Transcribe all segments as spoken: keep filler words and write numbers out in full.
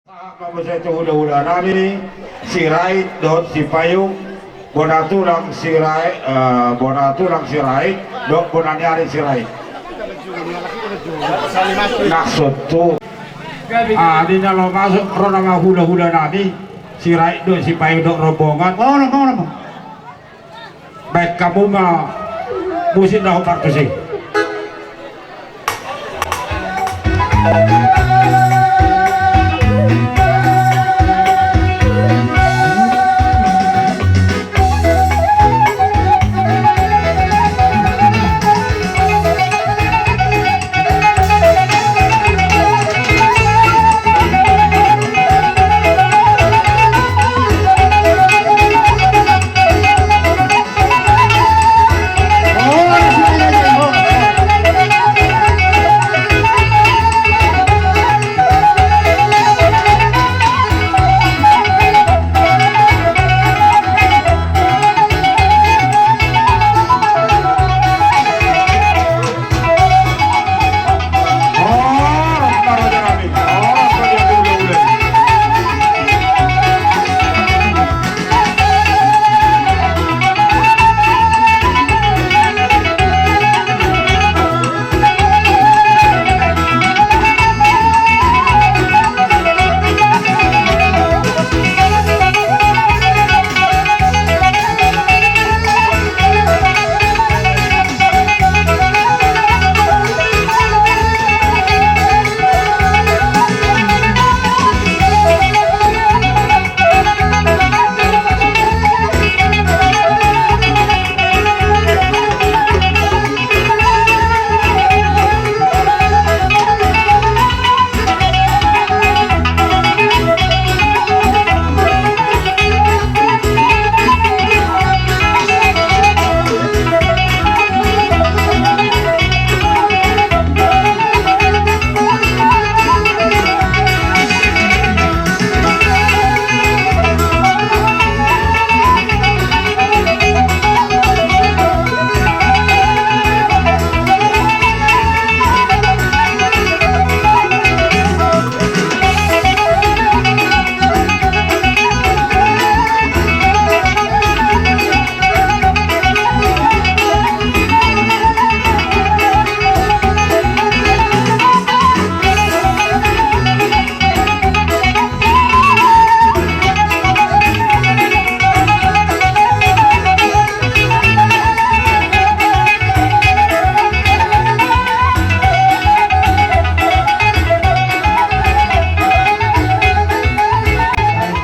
Sahat ma muse tu hulahula nami, Sirait dohot Sipayung, bona tulang Sirait, eh, bona tulang Sirait dohot bona ni ari Sirait. Maksudhu, ah, di na laho masuk ro nama hulahula nami, Sirait dohot Sipayung dohot rombongan. Onom, onom. Baen hamu ma musik na hombar tusi.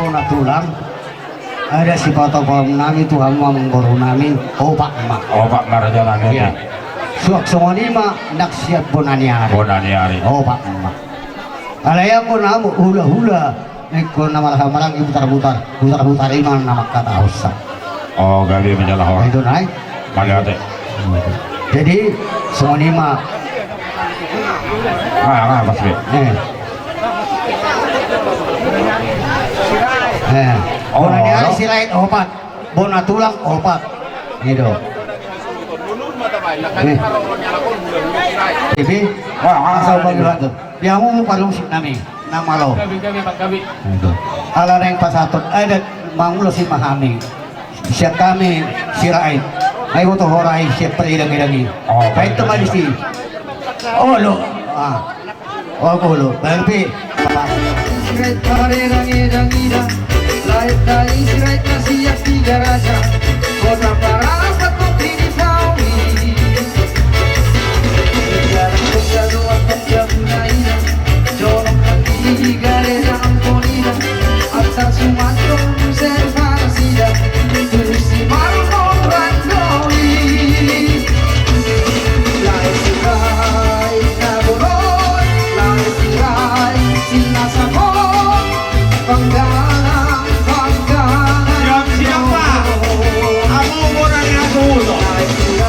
Bona tulang. Adat sipatopahon nami tu hamu amang boru nami, opat ma. Opat ma raja nami. Iya. Suang songon i ma nang sian bona ni ari. Bona ni ari. Opat ma. Alai anggo na hulahula, ingkon na marhahamaranggi putarputar, putarputar i ma na manghatahonsa. O, gabe ma jala ho. Itu nai. Mauliate. Jadi songon i ma. Ah, ah, pas be. Eh. Eh. O, bona ni ari Sirait opat. Bona tulang opat. I do. Eh. Jadi, ah, ah, asa ah, umbahen tu. Di hamu parmusik nami. Na malo. Gabe, gabe, Bang, gabe. I do. Ala naeng pasahathon adat mangulos i ma hami. Sian hami Sirait. Ai boto ho ra i sian paridangidang i. O, ai tu ma disi. Olo. Ah. O, olo. Berarti Sirait paridangidang i da. Lahir dari Sirait na siap tiga raja. Kota Parapat kota di Pawi. Jarang terjadi waktu. Jolong hati gale dalam ponida, antar sumatro serva sida, tusi marmo randoi. Lai sirai na bolon, lai sirai sila sapon, panggalang, panggalang. Siap, siap, Pak. Amu murah ya, tuh. Lai sirai.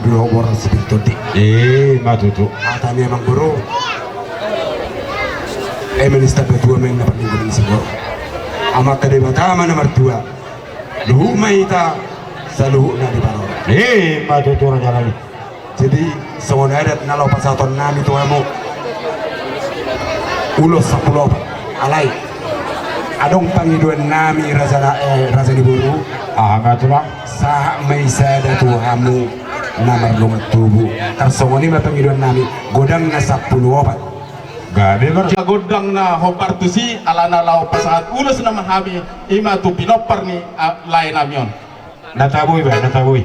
Dua boras si Pintondi. Eh, ma tutu. Hata ni amang boru. Eh, minista betua men na paling guna si boru. Amanta Debata ma na martua. Luhut ma hita saluhutna di parora. Eh, ma tutu raja nami. Jadi songon adat na laho pasahaton nami tu hamu. Ulos sampulu opat. Alai adong pangidoan nami raja na, eh, raja ni boru. Aha ma tulang? Sahat ma i sada tu hamu na mardongan tubu. Tarsongon i ma pangidoan nami, godang na sampulu opat. Gabe bar. Godang na hombar tusi, alana laho pasahat ulos nama hami, ima tu pinompar ni, ah, lae nami on. Na tabo i ba, na tabo i.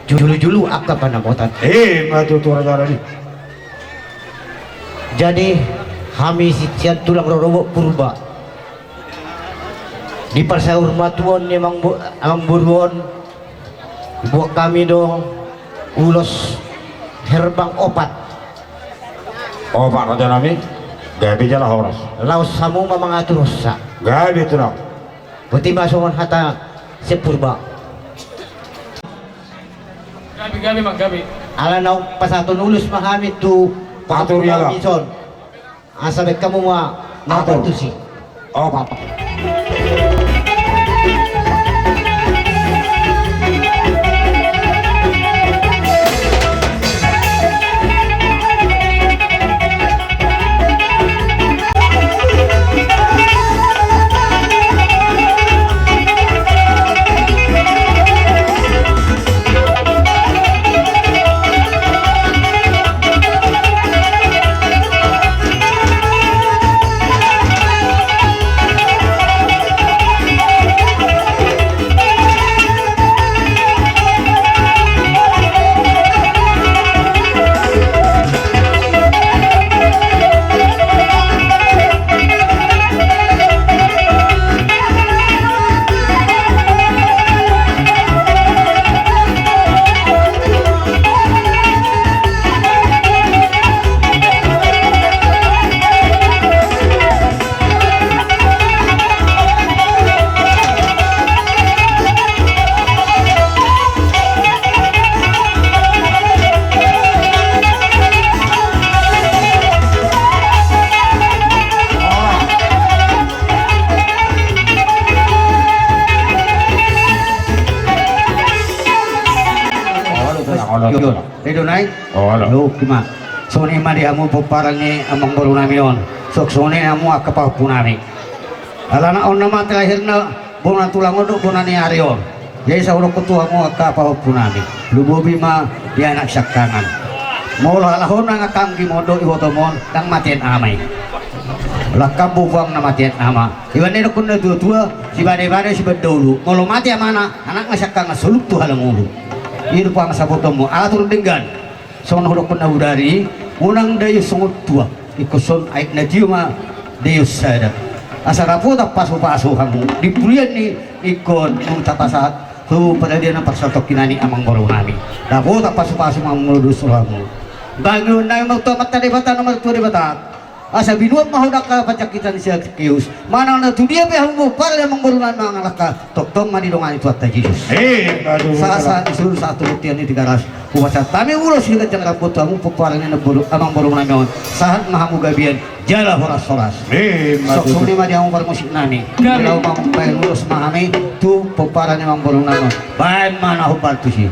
Julu-julu angka panamotan. Eh, ma tutu raja nami. Jadi hami si-, sian tulang rorobot Purba. Diparsaur ma tuan ni amang bo-, amang boru on, buat hami do ulos herbang opat. Opat raja nami, gabe jala horas. Laos hamu ma mangaturhonsa. Gabe tulang. Boti ma songon hata sian Purba. Gabe, gabe, Mang, gabe. Ala naung pasahaton ulos ma hami tu atur ia, Bang. Asa baen hamu ma na atur. Atur tusi. Oh, apa? Olo, olo. Olo, olo. Olo. Oke ma. Songon i ma di hamu pomparan ni amangboru nami on. Songon i hamu angka pahompu nami. Alana on nama terlahirna bona tulang on dohot bona ni ari on. Jadi sai hudokkon tu hamu angka pahompu nami, lumobi ma di anak siangkangan. Molo halak on nang angka anggi mondok, ibotom on, nang matean ama i. Langkam boru na matean ama. Ibaen na nidok ni na tuatua, sibadebade sibadahulu. Molo mate amana, anakna siangkangan soluk tu halangulu. I do pangsabotonmu, atur denggan. Songon hudokkon na bodari, unang daion songon tua, ingkon songon aek na tio ma daion sada. Asa dapotan pasupasu hamu di pudian ni ingkon nunga tapasahat tu paradian na parsatongkinan ni amangboru nami. Dapotan pasupasu ma hamu molo dos rohamu. Bangihon nami ma tu Amanta Debata na martua Debata. Asa binuat ma ho dangka panjangkitan ni si Zakeus. Manang na tudia pe hamu pomparan ni amangboru nami mangalangka, tongtong ma didongani Tuhanta Jesus. Eh, aduh. Sahat-sahat ni solu, sahat tu bontean ni Tigaras. Hupasahat hami ulos di ganjang rap tu hamu pomparan ni amangboru, amangboru nami on. Sahat ma hamu gabean jala horas-horas. Eh, aduh. Songon i ma di hamu parmusik nami. Gabe. Laho ma mambaen ulos ma hami tu pomparan ni amangboru nami on. Baen ma na hombar tusi.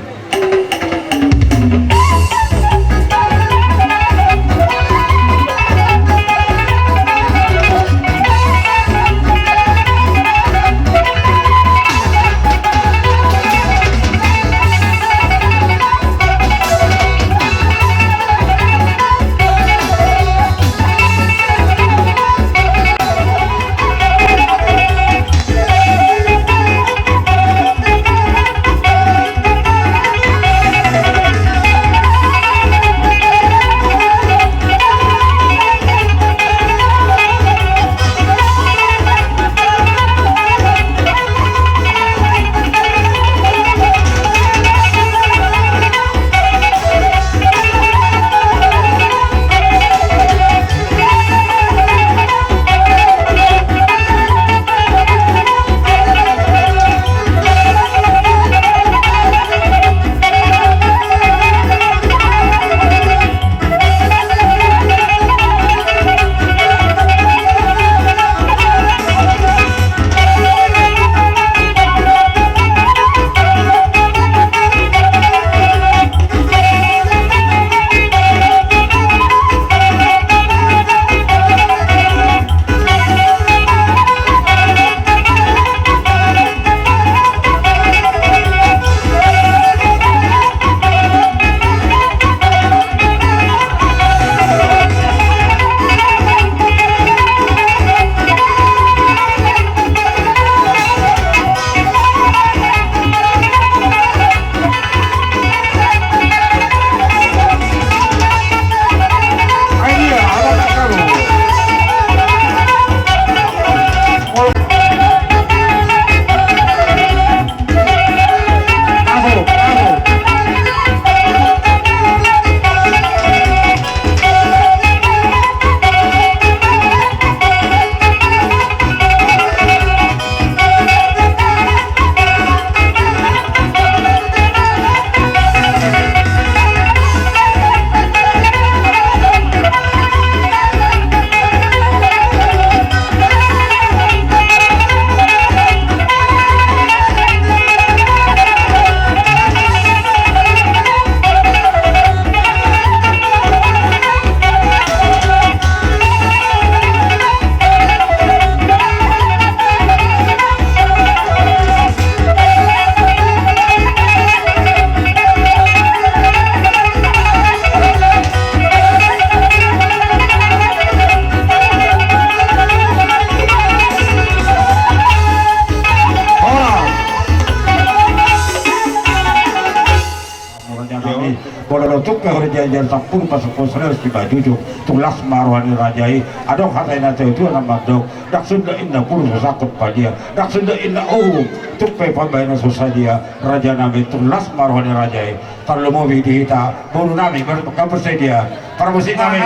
Raja Sampulu Pasupus Reus Simanjujung. Tung las ma roha ni raja i. Adong hata ni natuatua na mandok: Ndang suda inna bulung so sangkut padia, ndang suda inna uhum, tung pe pambahenan so sadia. Raja nami, tung las ma roha ni raja i. Tarlumobi di hita boru nami, ber-, bersedia parmusik nami.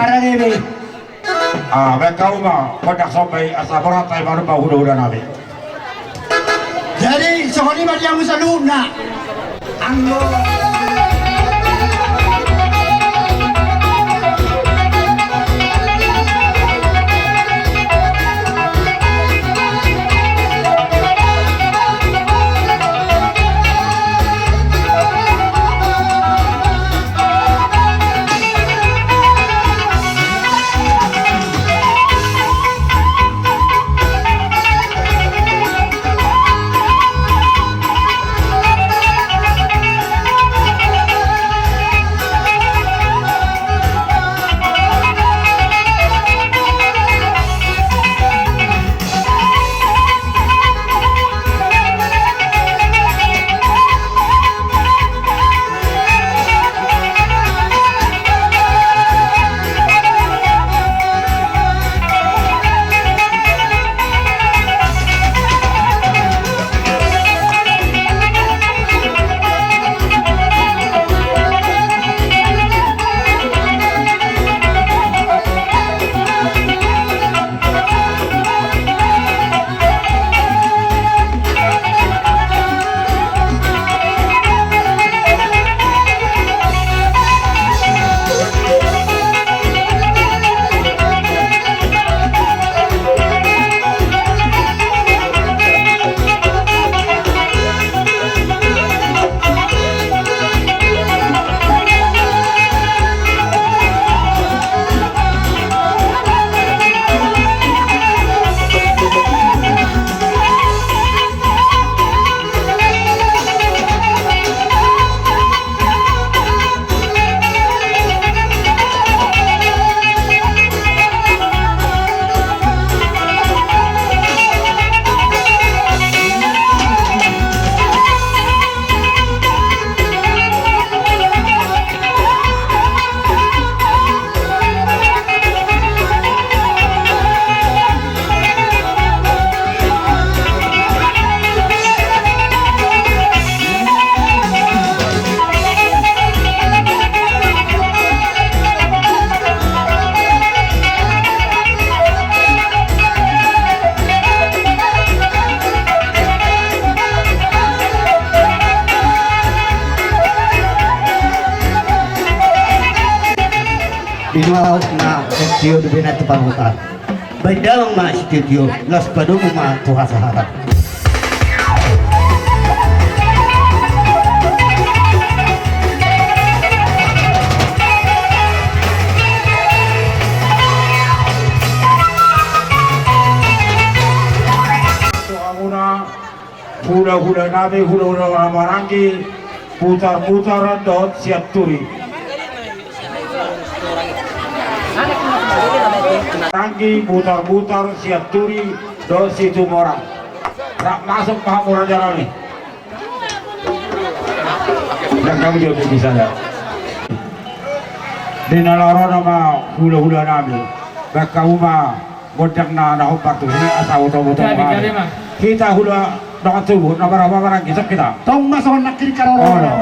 Ah, baen hamu ma gondang somba i asa borhat hami manumpak hulahula nami. Jadi songon i ma di hamu saluhutna. Anggo. Di nuaeng na sitio dope na tu pamotan. Baen damang ma sitio-tio, laos padomu ma tu hasahatan. Hamuna hulahula nami, hulahula na maranggi, Butarbutar dohot Sianturi. Maranggi, Butarbutar, Sianturi dohot Situmorang. Rap masuk ma hamu raja nami. Ndang hamu jawab di sana. Di na laho ro nama hulahula nami. Baen hamu ma gondang na, na hombar tu hita asa utomo-utomo. Jadi, jadi, ma. Hita hula dongan tubu, na marhaha maranggi, sok hita. Tong ma songon nangkin karoro. Oh, no.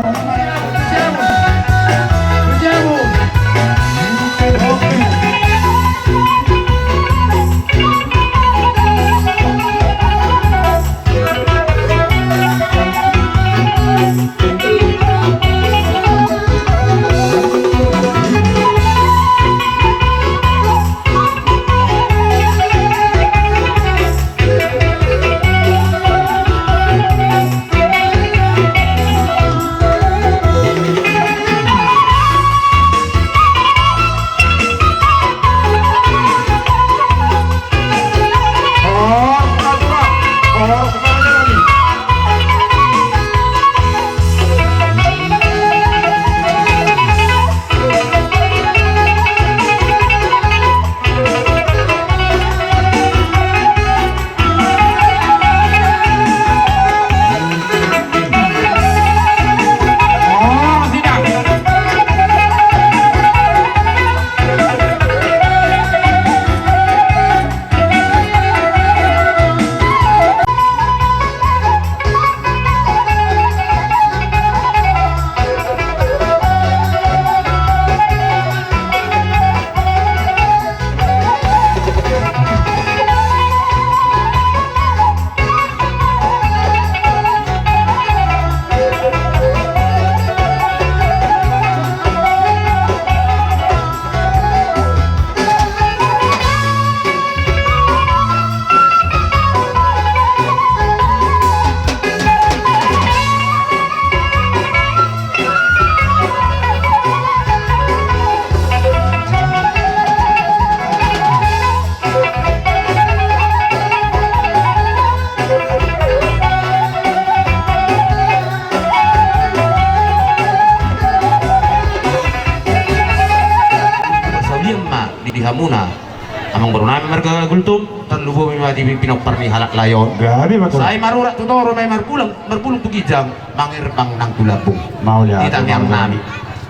Di pinompar ni halak lae on. Gabe ma tulang. Sai marurat tu toru, ma i marbulung, marbulung tu ginjang, mangerbang nang tu lambung. Mauliate. Di tangiang nami.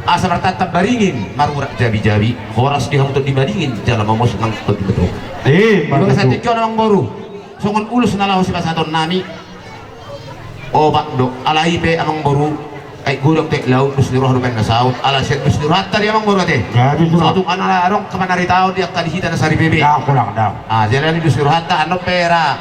Asa martantang baringin, marurat jabi-jabi, horas di hamu tondi madingin, jala momos nang tondi madingin. Eh, di bagasan tingki on amangboru, songon ulos na laho sipasahaton nami. Opat do, alai pe amangboru, aek godang tu aek laut, dos ni roha do baen na saut, ala sian dos ni rohanta do i amangboru ate. Jadi, tulang. Saut tu angka na adong, angka panaritaon di angka di hita na saripepe. Ndang, tulang, ndang. Ah, jala ni dos ni rohanta, annon pe ra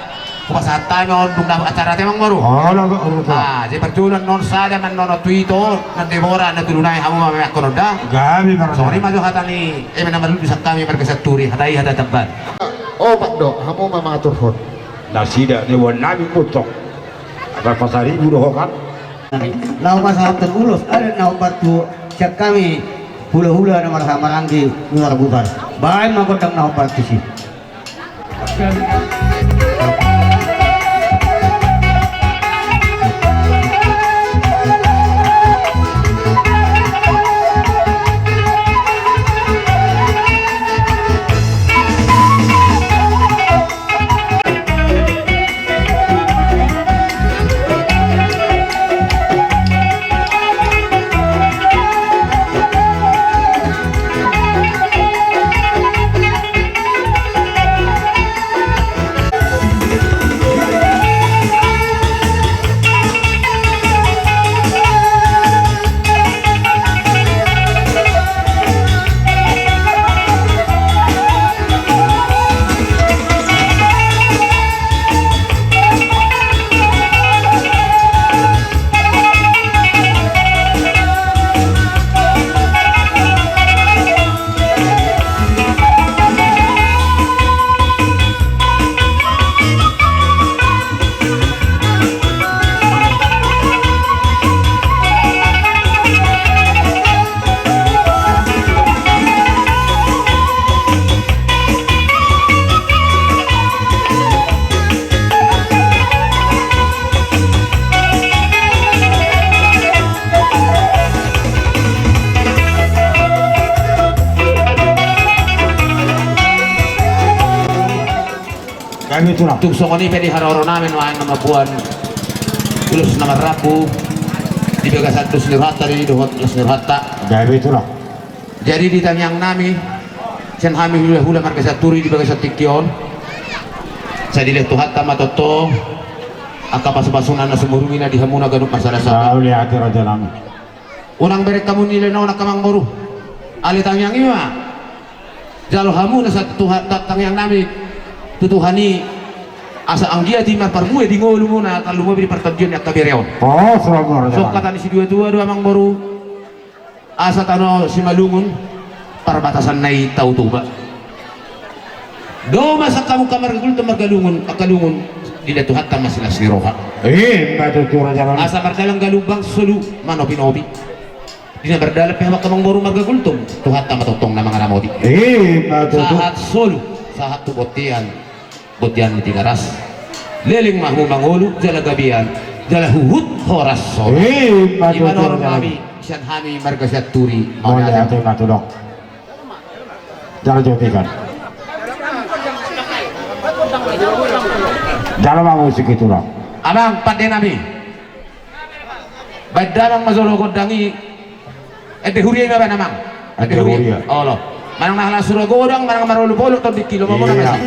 hupasahat hami on dung dapot acara ate amangboru. Oh, laga, oh, laga. Ah, jadi parjolo annon sada ma annon tu ito, na di Bora, na tu Lunai, hamu ma memeakkon on da. Jadi, tulang. Songon i ma jo hata ni, eh, na marlundu sian hami marga Sianturi, hata i hata tamban. Opat do, hamu ma mangaturhon. Nasida, ni wan nami putok. Apa pasaribu do ho kan? Laho pasahathon ulos adat na hombar tu sian hami hula-hula na marhaha maranggi, butar-butar. Baen ma gondang na hombar tusi. Gabe tulang. Tung songon i pe di haroro nami nuaeng na mamboan ulos na marrambu di bagasan dos ni rohanta, di dohot las ni rohanta. Gabe tulang. Jadi di tangiang nami sian hami hula-hula marga Sianturi di bagasan tingki on, sai dilehon Tuhanta ma tongtong angka pasu-pasuna na sumurung i na di hamuna ganup marsada-sada. Mauliate raja nami. Unang bereng hamu nilehon on angka amangboru. Alai tangiang i ma jalo hamuna sian Tuhan, ta-, tangiang nami tu Tuhan i, asa anggiat i marparbue di ngolumuna, tarlumobi di partondion ni angka bere on. Oh, selamat. Songon hata ni situa-tua do amangboru. Asa tano Simalungun, parbatasanna i Tao Toba. Dao ma sian hamu angka marga Gultom, marga Lungun, angka Lungun, dilehon Tuhanta ma silas ni roha. Eh, ima tutu raja nami. Asa mardalan galumbang solu manopi-nopi. Di na mardalan pe hamu angka amangboru marga Gultom, Tuhanta ma tongtong na mangaramoti. Eh, ima tutu. Sahat solu, sahat tu bontean. Bontean ni Tigaras. Leleng ma hamu mangolu jala gabean jala huhut horas solu. Eh, ima tutu. Ima dohonon nami sian hami marga Sianturi. Mauliate ma tulang. Jalo jo tikan. Jalo ma musik i tulang. Amang pande nami. Baen dalan ma jolo gondang i. Ende huria i ma baen amang. Ende huria. Olo. Manang na las sura godang, manang marolop-olop tondingki, lomo muna masi.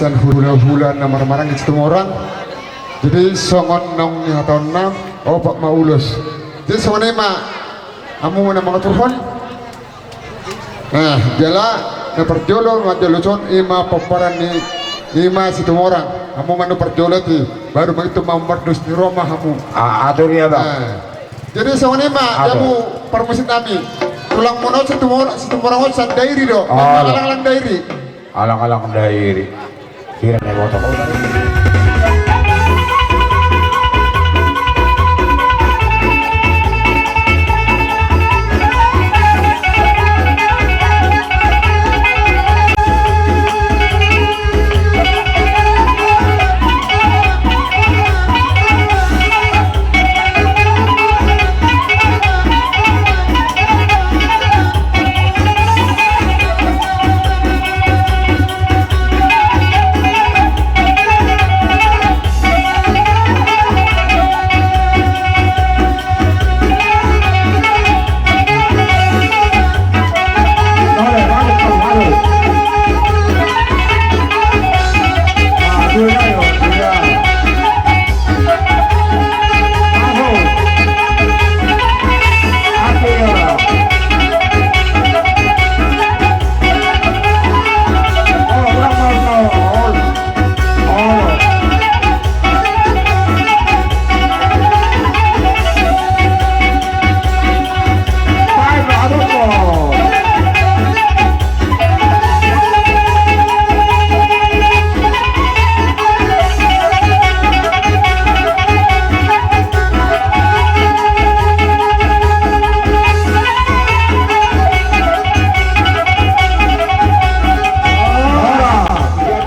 Sian hulahula na marmaranggi Situmorang. Jadi songon naung nihataonna, opat ma ulos. Jadi songon i ma, hamu ma na mangaturhon. Nah, jala na parjolo, manjalo son, i ma pomparan ni, i ma Situmorang. Hamu ma na parjolo i, baru ma i tu ma mardus ni Roma hamu. Ah, atur ia, Bang. Nah, jadi songon i ma, atur. Hamu parmusik nami. Tulang muna on Situmor-, Situmorang on sian Dairi do. Alang-alang Dairi. Alang-alang Dairi. Hira na iboto.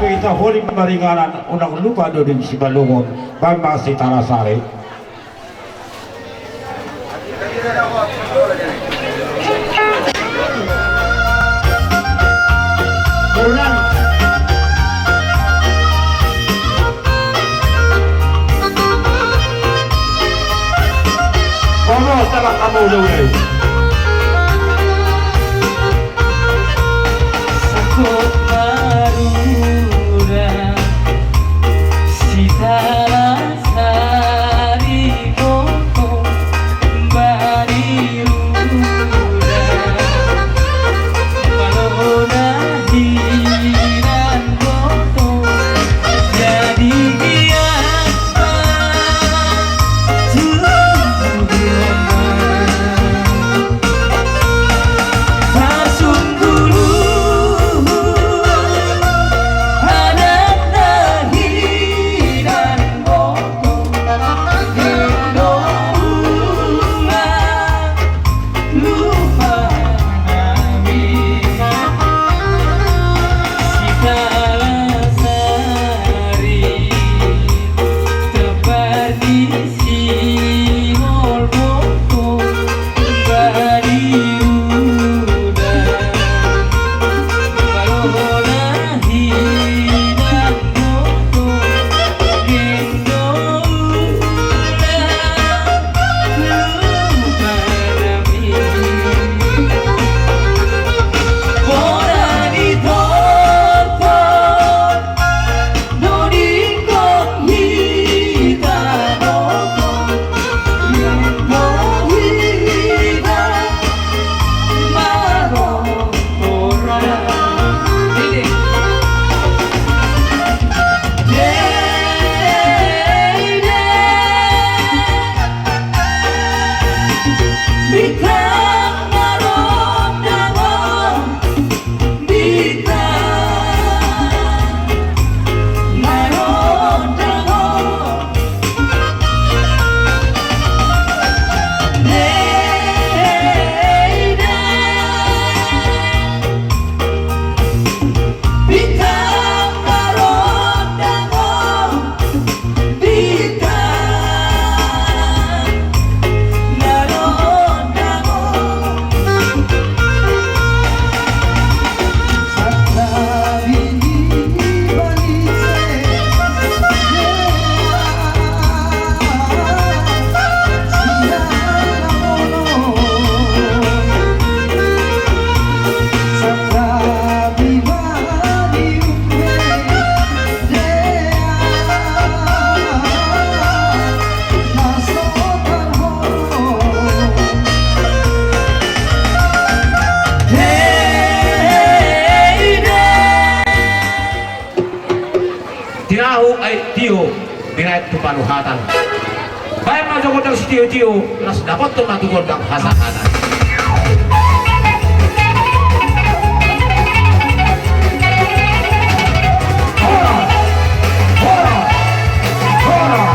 Hita holim maringanan, unang lupa do di sibalungun, bang masih tarasari. Sangkot marura, sitalasari gotong bani rura, malona hinan gotong, jadi giat ma tu rumah. Aek tu paluhatan. Baen ma jo gondang sitiotio, laos dapothon ma tu gondang hasahatan. Horas! Horas! Horas!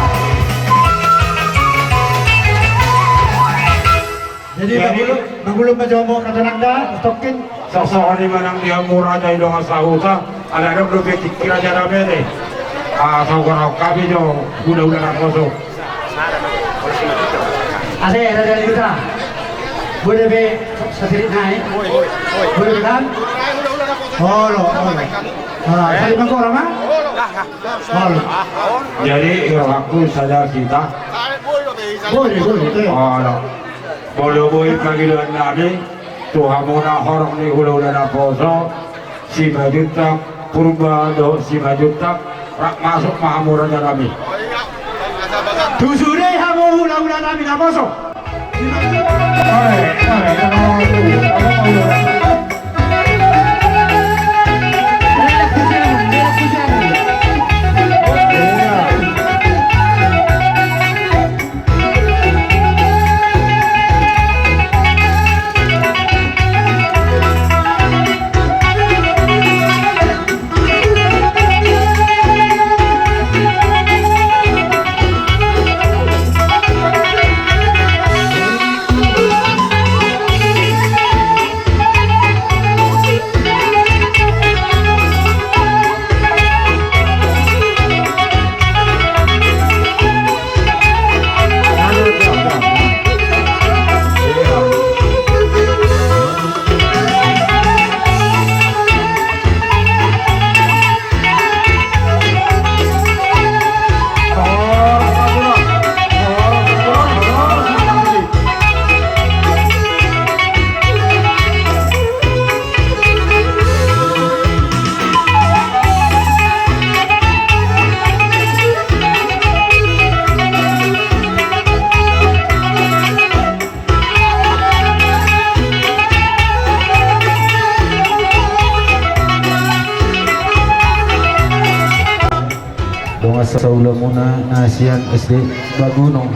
Jadi, jadi, mangulum, mangulum ma jo hamu angka dongan da, stokin. Sasahat i ma nang di hamu raja i dongan sahuta, ala adong dope tingki raja na mete. Ah, sahuta hami jo hulahula naposo. Asa raja ni huta. Boi dope satirik nai. Boi dope kan? Olo, olo. Ah, sari mangkora ma? Olo. Jadi, ira aku saja kita. Boi, boi, boi. Olo. Molo boi pangidoan nami tu hamu na horong ni hulahula naposo, Simanjuntak, Purba dohot Simanjuntak, rap masuk ma hamu raja nami. Tu sude hamu hulahula nami naposo. Dongan sahulamuna na sian S D Bagunung.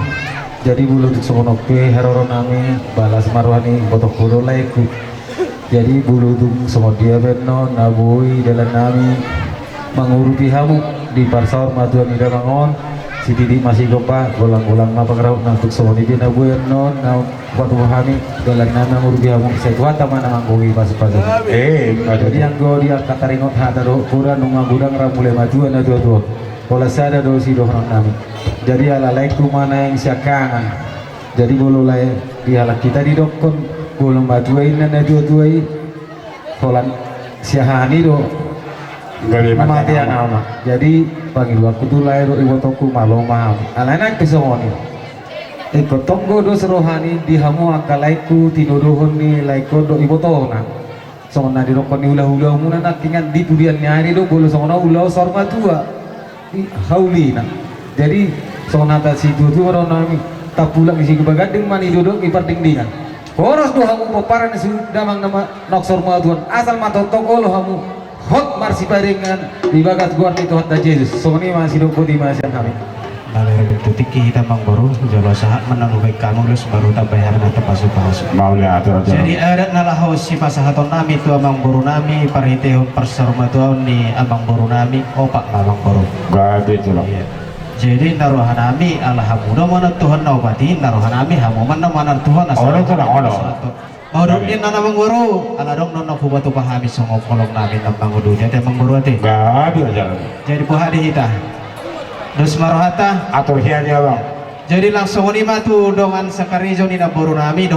Jadi molo tung songon on pe haroro nami, balas ma roha ni ibotongku dohot laengku. Jadi molo tung songon dia pe annon na boi dalan nami mangurupi hamu di parsaur matua ni damang on, sititik ma sigompa, golang-golang ma pangarahutna. Tung songon i pe na boi annon na hupasahat hami dalan nami mangurupi hamu, sai Tuhanta ma na manggohi pasu-pasu. Eh, jadi anggo di angka taringot hata dohot poda, nunga godang ra mulai matua na tua-tua. Pola sada do sidohonon nami. Jadi ala laengku ma naeng siangkangan. Jadi molo lae di halak hita didokkon, molo matua ninna na tua-tua i, holan siahaan i do. Gabe mate, mate anak, anak. Jadi pangidoanku tu lae dohot ibotongku, malo ma hamu. Alai nang pe songon i, ingkon tonggo dos roha ni di hamu angka laengku tinodohon ni laengkon dohot ibotona. Songon na didokkon ni hulahula muna nangkiningan, di pudian ni ari do molo songon on ulaon saur matua. I, haulina. Jadi songon hata situa-tua do nami, tampulak ni sigompa gandeng ma nidodok ni pardingdingan. Horas do hamu pomparan ni si damang na ma-, na saur matua on, asal ma tongtong olo hamu hot marsiparengan di bagas goar ni Tuhanta Jesus. Songon i ma sidok, boti ma sian hami. Mauliate ma tu tingki hita amangboru, jolo sahat ma annon hubaen hamu ulos baru tambai hami na pasu-pasu. Mauliate, atur, atur. Jadi adat na laho sipasahaton nami tu amangboru nami, parhitehon parsaurmatuaon ni amangboru nami, opat ma amangboru. Gabe tulang. Iya. Jadi na roha nami ala hamu do manang Tuhan na opat i, na roha nami hamu ma na manang Tuhan na. Olo, tulang, olo. Pasahaton. Mauliate ninna amangboru, ala adong do na hupatupa hami songon holong nami na mangudut i ate amangboru ate. Gabe, ajar. Jadi boha di hita? Dos ma rohanta. Atur, hian ya bang. Jadi langsung i ma tu dongan sakarejo ni namboru nami do.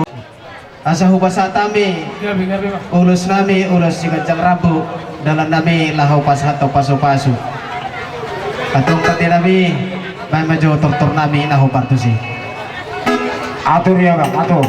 Asa hupasahat hami. Gabe, gabe, bang. Ulos nami, ulos siganjang rambu. Dalan nami laho pasahat tu pasu-pasu. Antong pande nami, baen ma jo tortor nami na hombar tusi. Atur ya bang, atur.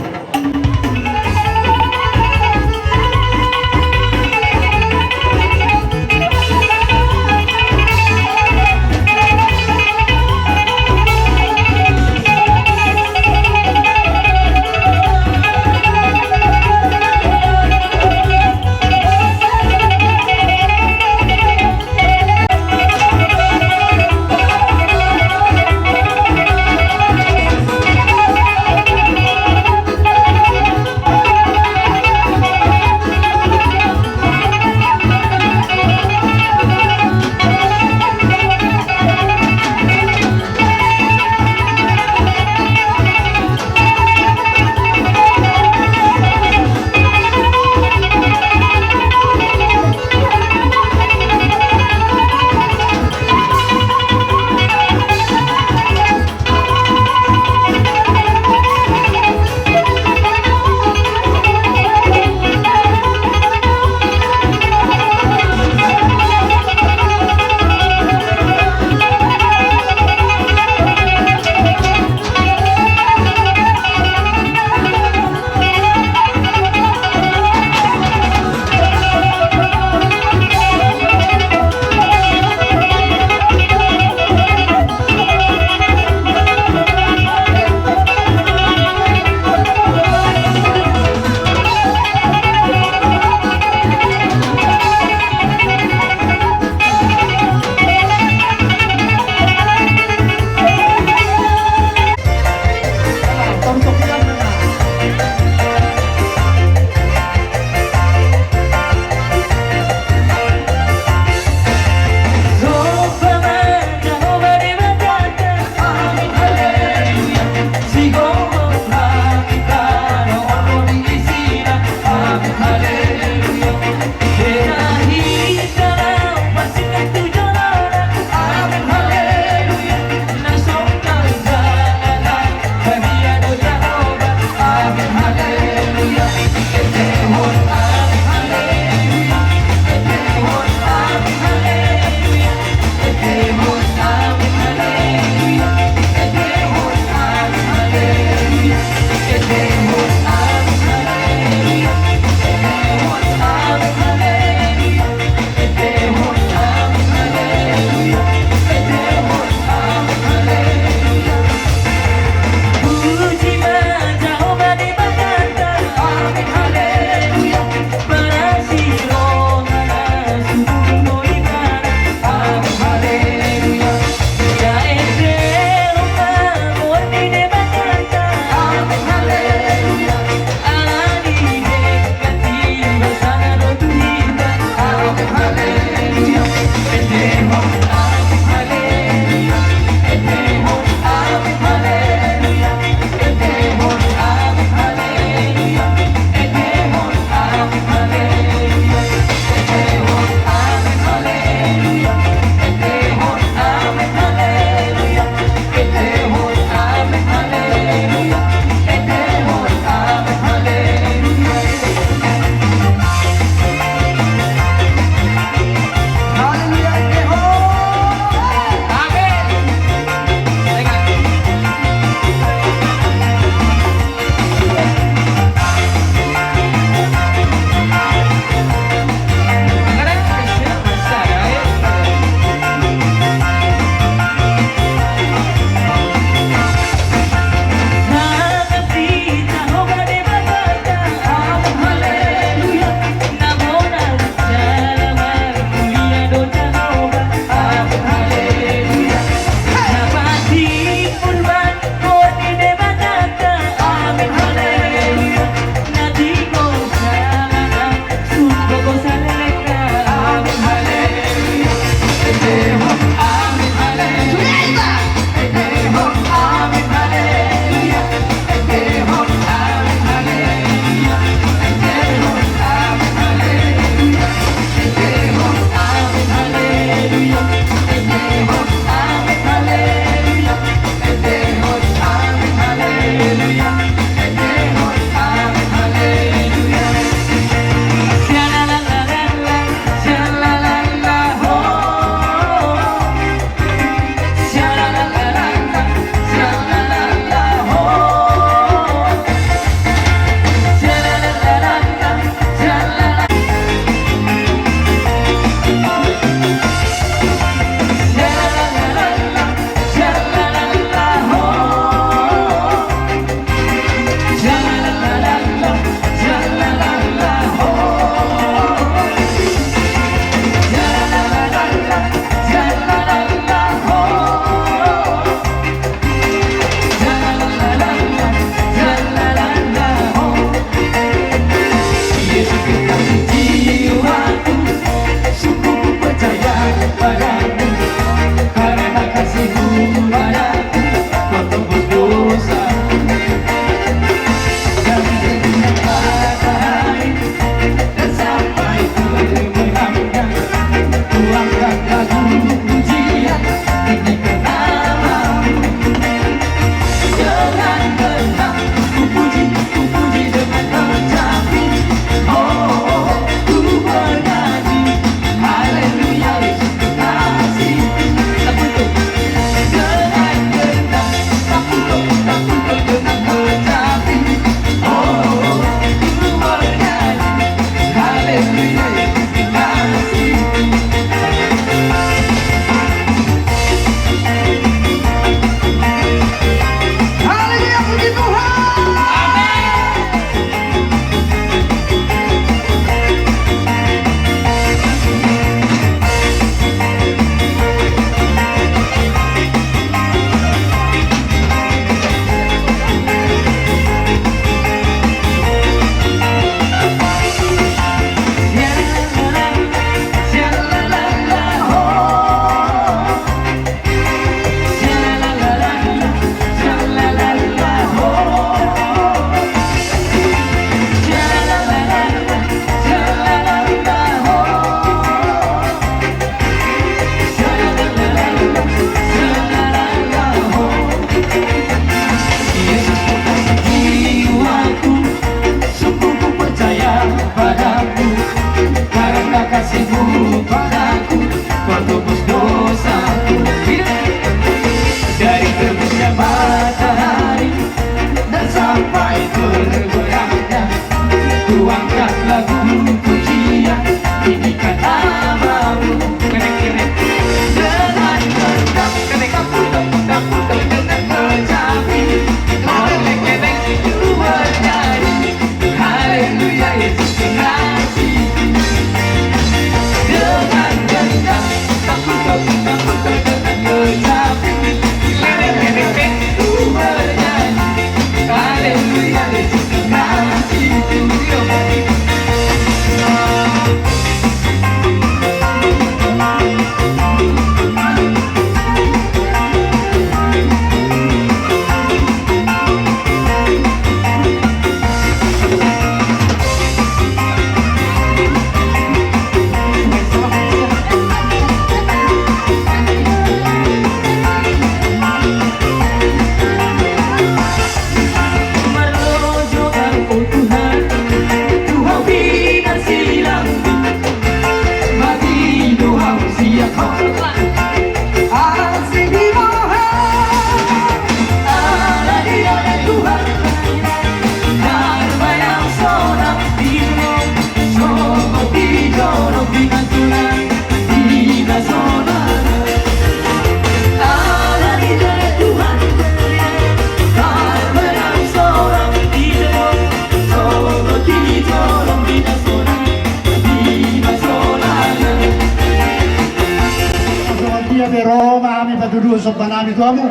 Songon dia pe ro ma hami patuduhon somba nami tu hamu.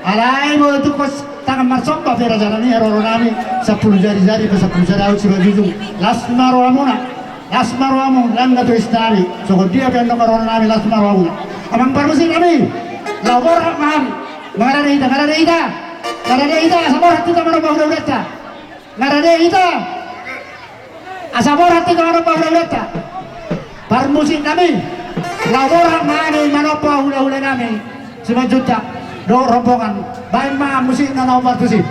Alai molo tung hos tangan marsomba pe raja nami, haroro nami, sampulu jari-jari pe sampulu jari aut simanjujung. Las ma rohamuna. Las ma rohamu, nang na tu isnami. Songon dia pe annon haroro nami, las ma rohamuna. Amang parmusik nami, laho borhat ma hami. Mangarade hita, mangarade hita. Mangarade hita, asa borhat hita manomba hula-hulanta. Mangarade hita. Asa borhat hita manomba hula-hulanta. Parmusik nami, laho borhat ma hami manomba hula-hula nami. Simanjuntak dohot rombongan, baen ma musikna na hombar tusi.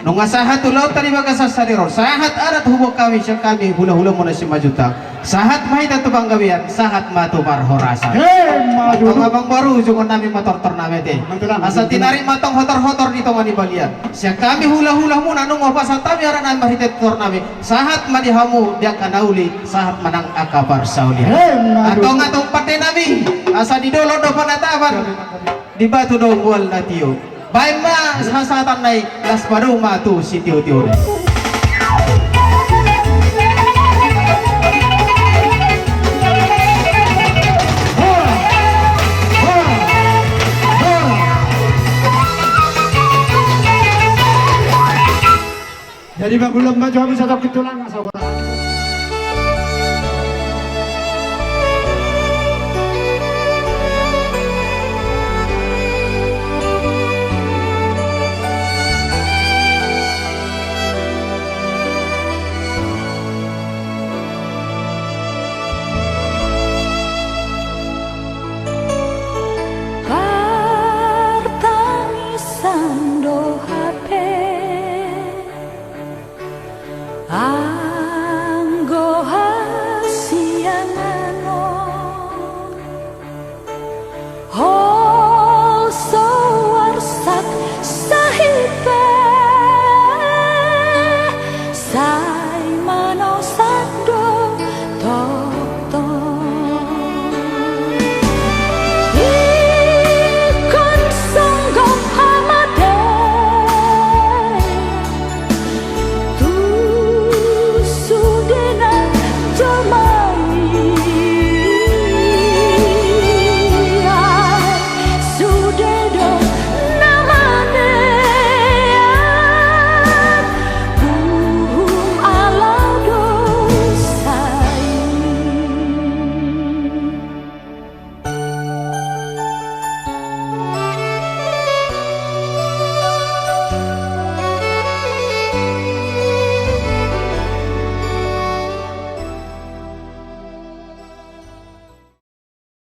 Nunga sahat ulaonta di bagasan sadari on, sahat adat huboan hami sian hami hulahulamuna Simanjuntak. Sahat ma hita tu panggabean, sahat ma tu parhorasan. Antong amangboru, ujungonnami ma tortornami ate. Asa tinarik ma antong hotorhotor di tonga ni balian. Sian hami hulahulamuna nunga hupasahat hami aranami marhite tortornami. Sahat ma di hamu di angka na uli, sahat ma nang angka parsaulian. Antong, antong pandenami, asa di dolok do panataban, di batu do mual na tio. Baen ma hasahatan nai, las ma do ma tu sitiotio nai. Jadi, bagulam ma jo hamu satongkin tulang, asa